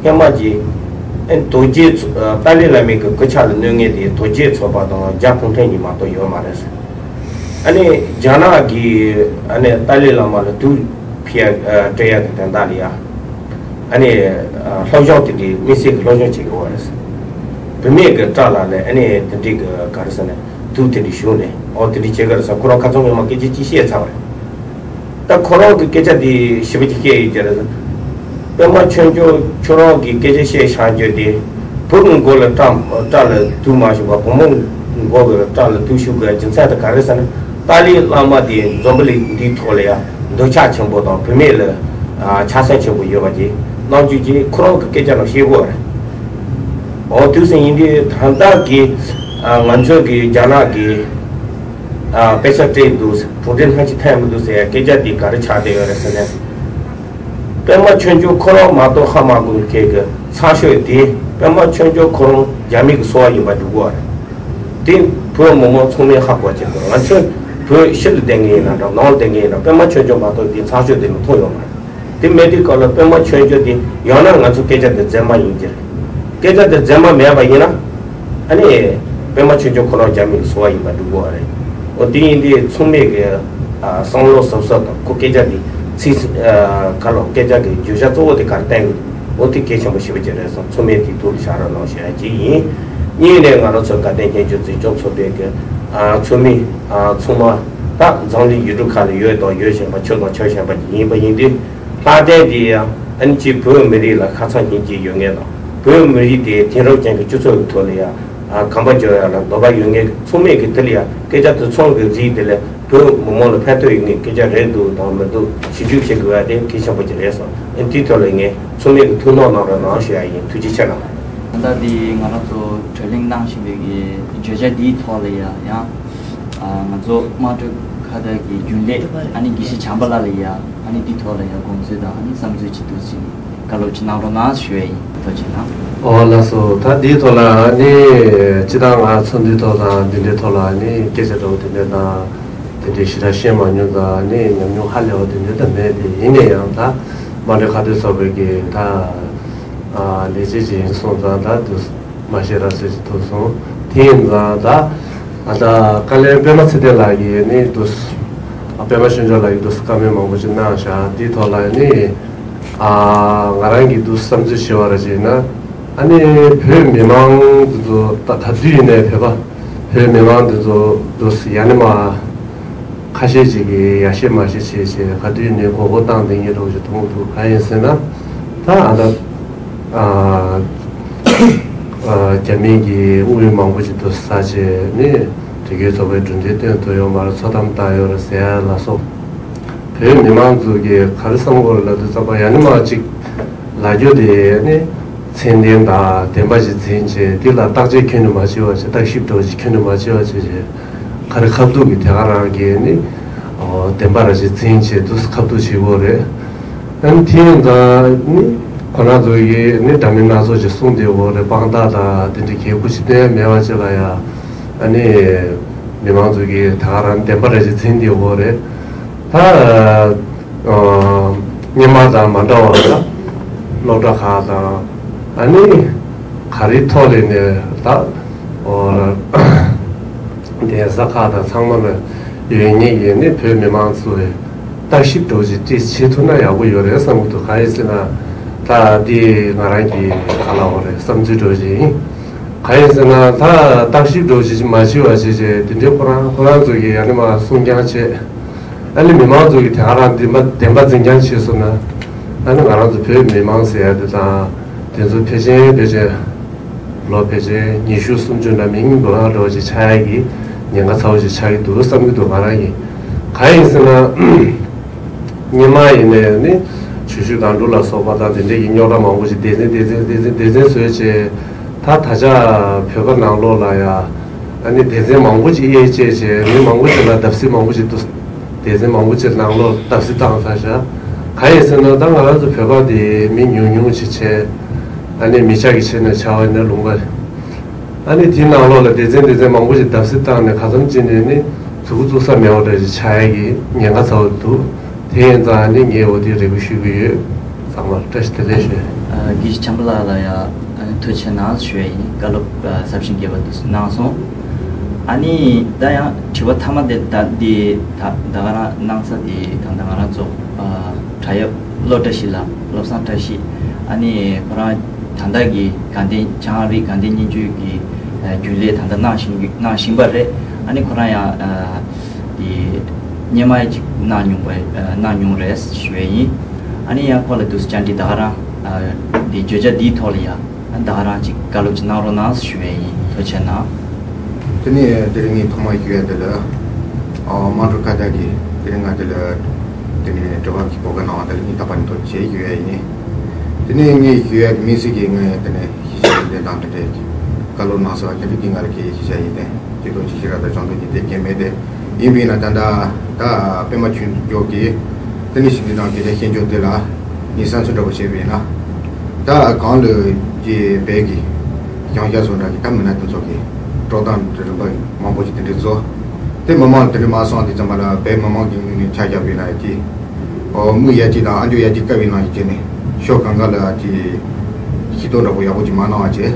སྔོན་མ་གྱི་ཨ་དོལ་རྒྱལ་ཚོ་ཨ་ཏཱ་ལའི་བླ་མའི་གི་སྐུ་ཕྱྭ་ལ་གནོད་མཁན་དེ་དོལ་རྒྱལ་ཚོགས་པ་དང་རྒྱ་གུང་ཁྲན་གཉིས་མ་གཏོགས་ཡོད་མ་རེད་ཟེར། ཨ་ནི་རྒྱ་ནག་གིས་ཨ་ནི་ཏཱ་ལའི་བླ་མ་ལ་དུག་ཕྱི་ཡ་ཨ་སྤྲད་ཡ་གི་དོན་དག་ལ་ཡ། ཨ་ནི་ཨ་སློབ་སྦྱོང་དེ་འདྲའི་དམིགས་བསལ་གྱི་སློབ་སྦྱོང་བྱེད་དགོས་པ་རེད། བུད་མེད་ཀྱི་སྐྲ་ལ་ནི་ཨ་ནི་དེ་འདྲའི་གི་ག་རེ་ཟེར་ནས་དུག་དེ་འདྲའི་བྱུགས་ནས། ཨོ་དེ་འདྲའི་བྱེད་ཀྱི་རེད་ཟེར་ཁོ་རང་ཁ་ཚང་ངོ་མ་སྐད་ཆ་ཅིག་བཤད་ཚར་བ་རེད། ད་ཁོ་རང་གི་སྐད་ཆ་དེ་ཞིབ་པ་ཅིག་བཤད་ཡོད་ཀྱི་རེད། པདྨ་ཆོས་འབྱོར་ཁྱོད་རང་གི་སྐད་ཆ་བཤད་བཞག་རྒྱུ་དེ། བུ་གི་མགོ་ལ་སྐྲ་སྐྲ་ལ་དུག་མ་བྱུག་པ། བུ་མོ་གི་མགོ་གི་སྐྲ་ལ་དུག་བྱུག་དགོས་རྒྱུ་མཚན་དེ་ག་རེ་ཟེར་ན། ཏཱ་ལའི་བླ་མ་དེ་འཛམ་བུ་གླིང་འདིའི་ཐོག་ལ་ཡང་འདོད་ཆགས་ཆེན་པོ་དང་བུད་མེད་ལ་ཆགས་སེམས་ཆེན་པོ་ཡོད་པ་ཅིག་རྣམ་འགྱུར་གྱིས་ཁོ་རང་གི་སྐད་ཆ་ནང་བཤད་གོ་རེད། འོ་དུས་སུ་ཡིན་དུས་ད་ལྟ་གི་ང་ཚོ་གི་རྒྱ་ནག་གི་དཔེ་ཆ་སྤྲད་འདུག་གྲུབ་འབྲས་སྣ་གཅིག་ཐོན་མི་འདུག་ཟེར་ཡ་སྐད་ཆ་དེ་ག་རེ་ཆགས་བསྡད་ཡོད་རེད་ཟེར་ན། པདྨ་ཆོས་འབྱོར་ཁོ་རང་མ་གཏོགས་ཧ་མ་གོ་མཁན་གྱི་ཚགས་ཤོས་དེ། པདྨ་ཆོས་འབྱོར་ཁོ་རང་རྒྱ་མི་གི་སོ་པ་ཡིན་པ་འགྲོ་གི་རེད། དེ་བོད་མི་མང་ཚང་མས་ཧ་གོ་བྱེད་དགོས། ང་ཚོས་བོད་ཕྱི་ལ་བསྡད་མཁན་ཡིན་ན་འདྲ། ནང་ལ་བསྡད་མཁན་ཡིན་ན། པདྨ་ཆོས་འབྱོར་མ་གཏོགས་དེ་ཚགས་ཤོས་དེ་ལ་མཐོང་ཡོད་མ་རེད། དེ་མེད་དུས་སྐབས་ལ་པདྨ་ཆོས་འབྱོར་དེ་ཡོད་ན་ང་ཚོ་སྐད་ཆ་དེ་རྫུན་མ་ཡིན་གྱི་རེད། སྐད་ཆ་དེ་རྫུན་མ་མེད་པ་ཡིན་ན། ཨ་ནི་པདྨ་ཆོས་འབྱོར་ཁོ་རང་རྒྱ་མི་གི་སོ་པ་ཡིན་པ་འགྲོ་གི་རེད། འོ་དེ་ཡིན་དུས་ཚང་མས་ཀྱི་བསམ་བློ་གཟབ་གཟབ་དང་། ཁོ་སྐད་ཆ་དེ་ཚིག་ག་ལོ་སྐད་ཆ་གི་བརྗོད་བྱ་གཙོ་བོ་དེ་ག་རེ་བསྟན་གྱི་འདུག་འོ་དེ་གལ་ཆེན་པོ་ཞེ་པོ་ཅིག་རེད་བསམ། ཚང་མས་དེ་ཐུགས་ལ་བཞག་རོགས་གནང་ཞུ་ཡ་གཅིག་ཡིན། གཉིས་ནས་ང་རང་ཚོ་དགའ་ལྡན་བསྟན་བཅོས་འཛིན་སྐྱོང་ཚོགས་པའི་གི་ཚོགས་མི་ཚང་མ་ད་འཛམ་གླིང་ཡུལ་གྲུ་ཁག་ལ་ཡོད་དང་ཡོད་བཞིན་པ། ཆོས་དང་ཆགས་བཞིན་པ་ཡིན་པ་ཡིན་དུས། ལྷག་དོན་དེ་ཡང་ཨ་ནི་གཅིག་བོད་མི་རིགས་ལ་ཁ་ཚང་སྙིང་རྗེ་ཡོད་མཁན་དང་། བོད་མི་རིགས་དེ་དེང་རབས་ཅན་གྱི་སྤྱི་ཚོགས་ཀྱི་ཐོག་ལ་ཡང་གོམ་པ་རྒྱག་ཡ་ལ་འདོད་པ་ཡོད་མཁན་ཚང་མས་ཀྱི་དེ་ལ་ཡང་སྐད་ཆ་དེ་ཚང་གི་རིགས་དེ་ལ་བོད་མི་མང་ལ་ཕན་ཐོགས་ཡོད་མཁན་སྐད་ཆ་རེད་འདུག་དང་མི་འདུག་ཞིབ་འཇུག་བྱེད་དགོས་པ་དེ་གལ་ཆེན་པོ་ཅིག་རེད་བསམ། ཨ་ནི་དེའི་ཐོག་ལ་ངས་ཚང་མས་ཀྱི་ཐུགས་སྣང་གནང་རོགས་གནང་ཞུ་ཡ་ཡིན། ཐུགས་རྗེ་ཆེ་གནང་། ད་ལྟ་འདི་ང་རང་ཚོ་བགྲོ་གླེང་གནང་བཞིན་པའི་གི་བརྗོད་བྱ་འདིའི་ཐོག་ལ་ཡང་ཡང་། ང་ཚོ་དམངས་ཁྲོད་ཁ་བརྡ་གི་རྒྱུན་ལས་ཨ་ནི་དགེ་བཤེས་བྱམས་པ་ལགས་ལ་ཡ་ཨ་ནི་འདི་ཐོག་ལ་ཡ་དགོངས་ཚུལ་དང་ཨ་ནི་བསམ་ཚུལ་ཅིག་འདུག་ཟིན་བཀའ་སློབ་ཅིག་གནང་རོགས་གནང་ཞུ་ཡ་ཡིན། ཐུགས་རྗེ་གནང་། ཨོ་ལགས་སོ། ད་འདིའི་ཐོག་ལ་ཨ་ནི་སྤྱི་བཏང་ང་ཚོ་འདིའི་ཐོག་དང་འདི་འདྲའི་ཐོག་ལ་ཨ་ནི་སྐད་ཆ་འདྲ་བོ་དེ་འདྲ་དང་དེ་འདྲའི་ཞེ་དྲག་བཤད་མ་མྱོང་དང་ཨ་ནི་ཉམས་མྱོང་ཧ་ལས་པ་དེ་འདྲ་ད་མེད་དེ། ཡིན་ན་ཡང་ད་དམངས་ཁྲོད་ཁ་བརྡའི་ཚོགས་པའི་གི་ད་ལས་བྱེད་ཅིག་ཡིན་སོང་ཙང་ད་དུ། མ་ཤེས་ར་ཟེར་གྱི་ཐུག་སོང་། དེ་ཡིན་ཙང་ད་ཨ་ད་བཀའ་བློན་པདྨ་ཚེ་བརྟན་ལགས་ཀྱིས་ནི་འདུག་ཨ་པདྨ་ཆོས་འབྱོར་ལགས་ཀྱིས་འདུག་བཀའ་མོལ་མང་པོ་ཅིག་གནང་བཞག་དེའི་ཐོག་ལ་ནི་ཨ་ང་རང་གིས་འདུག་བསམ་ཚུལ་ཞུ་བ་ར་བྱས་ན། ཨ་ནི་བོད་མི་མང་འདི་ཚོ་ད་ག་དུས་ཡིན་ནའི་བོད་པ་བོད་མི་མང་འདི་ཚོ་འདུག་ཡ་ནི་མ། ཁ་ཤས་ཅིག་གིས་ཡ་ཤེས་མ་ཤེས་བྱས་བྱས་ག་དུས་ནས་མགོ་སྐོར་བཏང་བསྡད་མཁན་འདྲ་བོ་ཞིག་མཐོང་འདུག་གང་ཡིན་ཟེར་ན། ད་ཨ་ད་ཨ་ཨ་རྒྱ་མི་གི་དངུལ་མང་པོ་ཞིག་ཏུ་ཟ་བྱས་ནས་དེ་གའི་ཚོགས་པའི་གྲུབ་འབྲས་སྟོན་ཐུབ་ཡོད་མ་རེད། ཚོགས་གཏམ་བཏང་ཡོད་རེད་ཟེར་ཡ་ལ་སོགས། བོད་མི་མང་ཚོ་གིས་ག་རེ་བསམ་གྱི་ཡོད་རེད་ལབ་དུས་ཙམ་པ་ཡ་ནི་མ་ཅིག་ལབ་རྒྱུ་དེ་ནི་མཚན་ལྡན་དང་བདེན་པ་ཞིག་འཛིན་བྱས་དེ་ལ་བརྟག་དཔྱད་ཁྱོན་ནས་མ་བྱས་པ་བྱས། བརྟག་ཞིབ་འདྲ་བོ་ཞིག་ཁྱོན་ནས་མ་བྱས་པ་བྱས་བྱས། ག་རེ་ཁ་ཐུག་གི་དེ་ག་རང་གིས་ནི་ཨོ་བདེན་པ་ར་ཞིག་འཛིན་བྱས་འདུག་ཁ་ཐུག་བྱེད་དགོས་རེད། ཨ་ནི་དེ་ཡིན་ཙང་ནི་ཁོ་རང་ཚོ་གིས་ནི་འདྲ་མིན་སྣ་ཚོགས་ཤིག་གསུངས་བསྡད་ཡོད་རེད། དཔང་རྟགས་དང་དེ་འདྲ་གལ་ཁུ་ཞིག་བསྟན་ཡ་མེད་པ་ཅིག་ལ་ཡ། ཨ་ནི་མི་མང་ཚོ་གིས་དེ་ག་རང་བདེན་པ་ར་ཞིག་འཛིན་བསྡད་ཡོད་རེད། ད་ཨ་སྔོན་མ་དང་མ་འདྲ་བ་ལ་སློབ་གྲྭ་ཁག་དང་ཨ་ནི་ག་རེ་ཐོག་ལས་ནས་ད་ཨོ་གདན་ས་ཁག་དང་ཚང་མ་ལ་ཡོད་ངེས་ཡིན་ནི་བོད་མི་མང་ཚོས་བརྟག་ཞིབ་འདྲ་བོ་ཞིག་ཏོག་ཙམ་བྱེད་ཐུབ་ན་ཡག་པོ་ཡོད་རེད་བསམ་གྱི་འདུག་གང་ཡིན་ཟེར་ན་ད་འདི་ང་རང་གི་ག་ལ་འོ་རེད་བསམ་ཚུལ་འདྲ་བོ་ཞིག་ཡིན། གང་ཡིན་ཟེར་ན་ད་བརྟག་ཞིབ་འདྲ་བོ་ཞིག་མ་བྱས་པ་བྱས་བྱས་དེ་འདྲའི་ཁོ་རང་ཁོ་རང་ཚོ་གིས་ཡང་ནི་མ་གསུང་རྐྱང་བྱས། ཨ་ནི་མི་མང་ཚོ་གིས་དེ་ག་རང་བདེན་པ་བདེན་པ་འཛིན་རྐྱང་བྱས་སོང་ན། ཨ་ནི་ང་རང་ཚོ་བོད་མི་མང་ཟེར་ཡ་དེ་དང་དེ་ཚོ་ཕལ་ཆེར་ཕལ་ཆེར་ལོ་ཕལ་ཆེར་ཉི་ཤུ་སུམ་ཅུ་འདྲ་མིན་འགྲོ་ཡ་འགྲོ་བ་ཅིག་ཆགས་ཡ་གི་ཉེན་ཁ་ཚ་བོ་ཅིག་ཆགས་ཀྱི་འདུག་བསམ་གྱི་འདུག་ང་རང་གིས། གང་ཡིན་ཟེར་ན། སྔོན་མ་ཡིན་ནའི་ནི་ཆུ་ཤུལ་སྒང་དྲུག་ལ་སོགས་པ་དང་དེ་འདྲའི་གི་རྙོག་དྲ་མང་པོ་ཅིག་སྡེ་ཚན་སྡེ་ཚན་སྡེ་ཚན་སྡེ་ཚན་བཟོས་བྱས། ད་ད་ཆ་བོད་པ་ནང་ལོགས་ལ་ཡ་ཨ་ནི་སྡེ་ཚན་མང་པོ་ཅིག་དབྱེ་བྱས་བྱས་མི་མང་པོ་ཅིག་ལ་བརྡབ་གསིག་མང་པོ་ཅིག་འདུག་སྡེ་ཚན་མང་པོ་ཅིག་ནང་ལོགས་བརྡབ་གསིག་བཏང་ཚར་བཞག་གང་ཡིན་ཟེར་ན་ད་ང་རང་ཚོ་བོད་པ་དེ་མི་ཉུང་ཉུང་ཅིག་བྱས། ཨ་ནི་མི་སྐྱ་གི་ཆ་ནས་ཆ་བ་ཡིན་ན་ལུང་པ། ཨ་ནི་དེའི་ནང་ལོགས་ལ་སྡེ་ཚན་སྡེ་ཚན་མང་པོ་ཞིག་བརྡབ་གསིག་བཏང་ནས་ག་ཙམ་ཅིག་ནས་ནི་མཛུབ་གུ་བཙུགས་ས་མེད་པ་འདྲ་ཞིག་ཆགས་ཡ་གི་ཉེན་ཁ་ཚ་བོ་འདུག་དེ་ཡིན་ཙང་ནི་ངས་འོ་དེ་རེ་སྐུལ་ཞུ་གི་ཡོད། ཚང་མར་བཀྲ་ཤིས་བདེ་ལེགས་ཞུ། ཨ་དགེ་བཤེས་བྱམས་པ་ལགས་ལ་ཡང་ཐུགས་རྗེ་ཆེ་གནང་ཞུ་ཡ་ཡིན། བཀའ་སློབ་ཟབ་ཅིང་རྒྱས་པ་འདུག་གནང་སོང་། ཨ་ནི་ད་ཡང་དྲི་བ་མཐའ་མ་དེ་ད་འདི་ད་ད་ག་རང་གནང་ས་དེ་ད་ད་ང་རང་ཚོ་དྲ་ཡབ་སློབ་གྲྭ་ཞིག་ལ་བློ་བཟང་བཀྲ་ཤིས་ཨ་ནི་ཁོ་རང་། ད་ལྟ་གི་དགའ་ལྡན་བྱང་ཨ་རིའི་དགའ་ལྡན་སྙན་བརྒྱུད་ཀྱི་རྒྱུན་ལས་ད་ལྟ་གནང་བཞིན་གནང་བཞིན་པ་རེད། ཨ་ནི་ཁོ་རང་ཡང་དེ་སྔོན་མ་ཅིག་གནང་མྱོང་པ་གནང་མྱོང་རེད་ཞུ་ཡས་ཡིན། ཨ་ནི་ཡང་ཁོ་ལ་དུས་སུ་བཅར་འདྲི་ད་ག་རང་ཨ་འདི་བརྗོད་བྱ་འདིའི་ཐོག་ལ་ཡང་ཨ་ད་ག་རང་ཅིག་བཀའ་སློབ་ཅིག་གནང་རོགས་གནང་ཞུ་བ་ཡིན། ཐུགས་རྗེ་གནང་། དེ་ནས་དེ་རིང་ངས་ཐོག་མར་ཞུ་ཡ་དེ་ལ་ཨ་དམངས་ཁྲོད་ཁ་བརྡ་གི་དེ་རིང་ང་དེ་ལ་དེ་ནས་དྲི་བ་གི་གོ་སྐབས་གནང་བ་དེ་ལ་སྙིང་ཐག་པ་ནས་ཐུགས་རྗེ་ཆེ་ཞུ་ཡ་ཡིན། དེ་ནས་ངས་ཞུ་ཡ་གི་དམིགས་བསལ་གྱི་ངས་དེ་ནས་ཤེས་བྱ་ཡོན་ཏན་དང་དེ་འདྲའི་བཀའ་སློབ་གནང་ཟེར་བ་དེ་འདྲ་གི་ང་ལ་གལ་ཆེ་ཤོས་ཡིན་ཏེ། སྤྱི་ཚོགས་ཀྱི་ཤེས་རབ་དང་སྦྱངས་འབྲས་ཀྱི་དེ་སྐྱེ་མེད་དེ། ཡིན་པས་ན་ད་ལྟ་ད་པད་མ་ཆོས་འབྱོར་གྱིས་དེ་ནི་ཞིབ་འཇུག་དང་སྐད་ཆ་བཤད་འཇོག་དེ་ལ་ངས་བསམ་ཚུལ་འདྲ་པོ་བཤད་པས་ན། ད་གང་ལ་ཀྱི་བོད་ཀྱི་ཞང་ཞ་སོགས་འདྲ་གི་ད་མི་སྣ་དེ་ཚོ་གི་དཀྲོག་གཏམ་རིམ་པ་མང་པོ་ཞིག་དེ་འདྲ་བཟོ། དེ་མི་མང་དེ་འདྲ་མ་སོང་དུས་ཙམ་པ་ལ་བོད་མི་མང་གི་ངོས་ནས་ཆ་བཞག་པས་ན་ཀྱི་ཨོ་དམིགས་ཡ་གཅིག་དང་ཨ་མཆོག་ཡ་གཅིག་དཀར་བའི་ནང་ཞིག་བྱས་ནས་ཕྱོགས་གང་ག་ལ་ཀྱི་ཤེས་རྟོགས་འདྲ་པོ་ཡག་པོ་ཅིག་མ་གནང་བ་བྱས།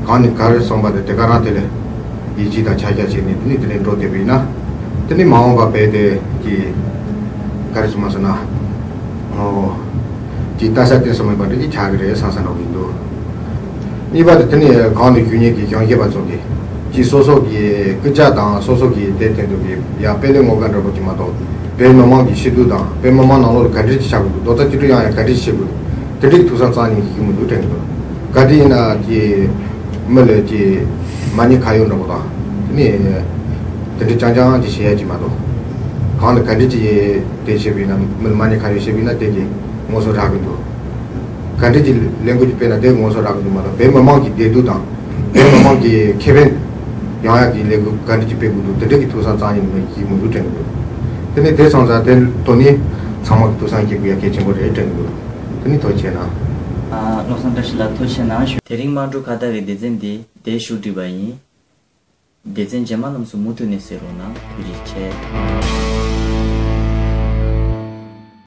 གང་ནས་ག་རེ་སོང་པ་དེ་དེ་ག་རང་དེ་ལས་ཡིད་ཆེས་དང་ཆ་བཞག་བྱས་ནས་དེ་ནས་དེ་ནས་འགྲོ་བསྡད་པ་ཡིན་ན། དེ་ནས་མ་འོངས་པ་བོད་དེ་ཀྱི་ག་རེ་སོང་མ་སོང་ན་ཨོ་ཀྱི་ལྟ་ས་བརྟེན་ས་མེད་པ་འདྲ་ཅིག་ཆགས་ཀྱི་རེད་བསམ་བསམ་འདྲ་པོ་ཡིན་འདུག་གཉིས་པ་དེ་དེ་ནས་གང་ནས་བཞུགས་མཁན་གྱི་ཞང་ཞ་པ་ཚོ་གིས་ཀྱི་སོ་སོ་གི་སྐུ་ཕྱྭ་དང་སོ་སོ་གི་དེ་དེ་འདུག་གི་ཡ་དཔེ་ལེན་ངོ་དགའ་འདྲ་པོ་ཅིག་མ་གཏོགས་བོད་མི་མང་གི་ཤེས་རྟོགས་དང་བོད་མི་མང་ནང་ལོགས་ལ་ག་འདྲ་ཅིག་ཆགས་དགོས་འདུག་རྡོག་རྩ་གཅིག་སྒྲིལ་ཡང་ཡང་ག་འདྲ་ཅིག་བྱེད་དགོས་འདུག་དེ་འདྲའི་ཐུགས་བསམ་རྩ་ནས་ཡིད་མི་འདུག་དྲན་གི་འདུག་ག་དེ་ཡིན་ན་ཀྱི་མི་ལ་ཀྱི་མ་ཉེས་ཁ་གཡོག་འདྲ་པོ་དང་དེ་ནས་དེ་འདྲའི་རྐྱང་རྐྱང་ཅིག་བྱེད་ཡ་ཅིག་མ་གཏོགས་གང་ལ་ག་འདྲ་ཅིག་དེ་བྱེད་པ་ཡིན་ན་མི་ལ་མ་ཉེས་ཁ་གཡོག་བྱེད་པ་ཡིན་ན་དེ་གི་ངོ་སོ་རག་གི་འདུག་ག་འདྲ་ཅིག་ལས་འགུལ་ཅིག་སྤེལ་ན་དེ་ངོ་སོ་རག་གི་འདུག་མ་གཏོགས་བོད་མི་མང་གི་བདེ་སྡུག་དང་བོད་མི་མང་གི་ཁེ་ཕན་ཡོང་ཡག་གི་ལས་འགུལ་ག་འདྲ་ཅིག་སྤེལ་དགོས་འདུག་དེ་འདྲ་གི་ཐུགས་བསམ་རྩ་ནས་མི་བྱེད་མི་འདུག་དྲན་གི་འདུག་དེ་ནས་དེ་སོང་ཙང་དེ་དོ་ནི་ཚང་མ་གི་ཐུགས་བསམ་བཞེས་དགོས་ཡ་གལ་ཆེན་པོ་རེད་དྲན་གི་འདུག་དེ་ནི་ཐུགས་རྗེ་གནང་། ཨ་བློ་བཟང་བཀྲ་ཤིས་ལགས་ཐུགས་རྗེ་གནང་ཞུ། དེ་རིང་དམངས་ཁྲོད་ཁ་བརྡ་བའི་སྡེ་ཚན་འདི་འདིར་ཞུ་འགྲིག་པ་ཡིན། སྡེ་ཚན་རྗེས་མ་རྣམས་སུ་མུ་མཐུད་ནས་གསན་རོགས་གནང་། ཐུགས་རྗེ་ཆེ།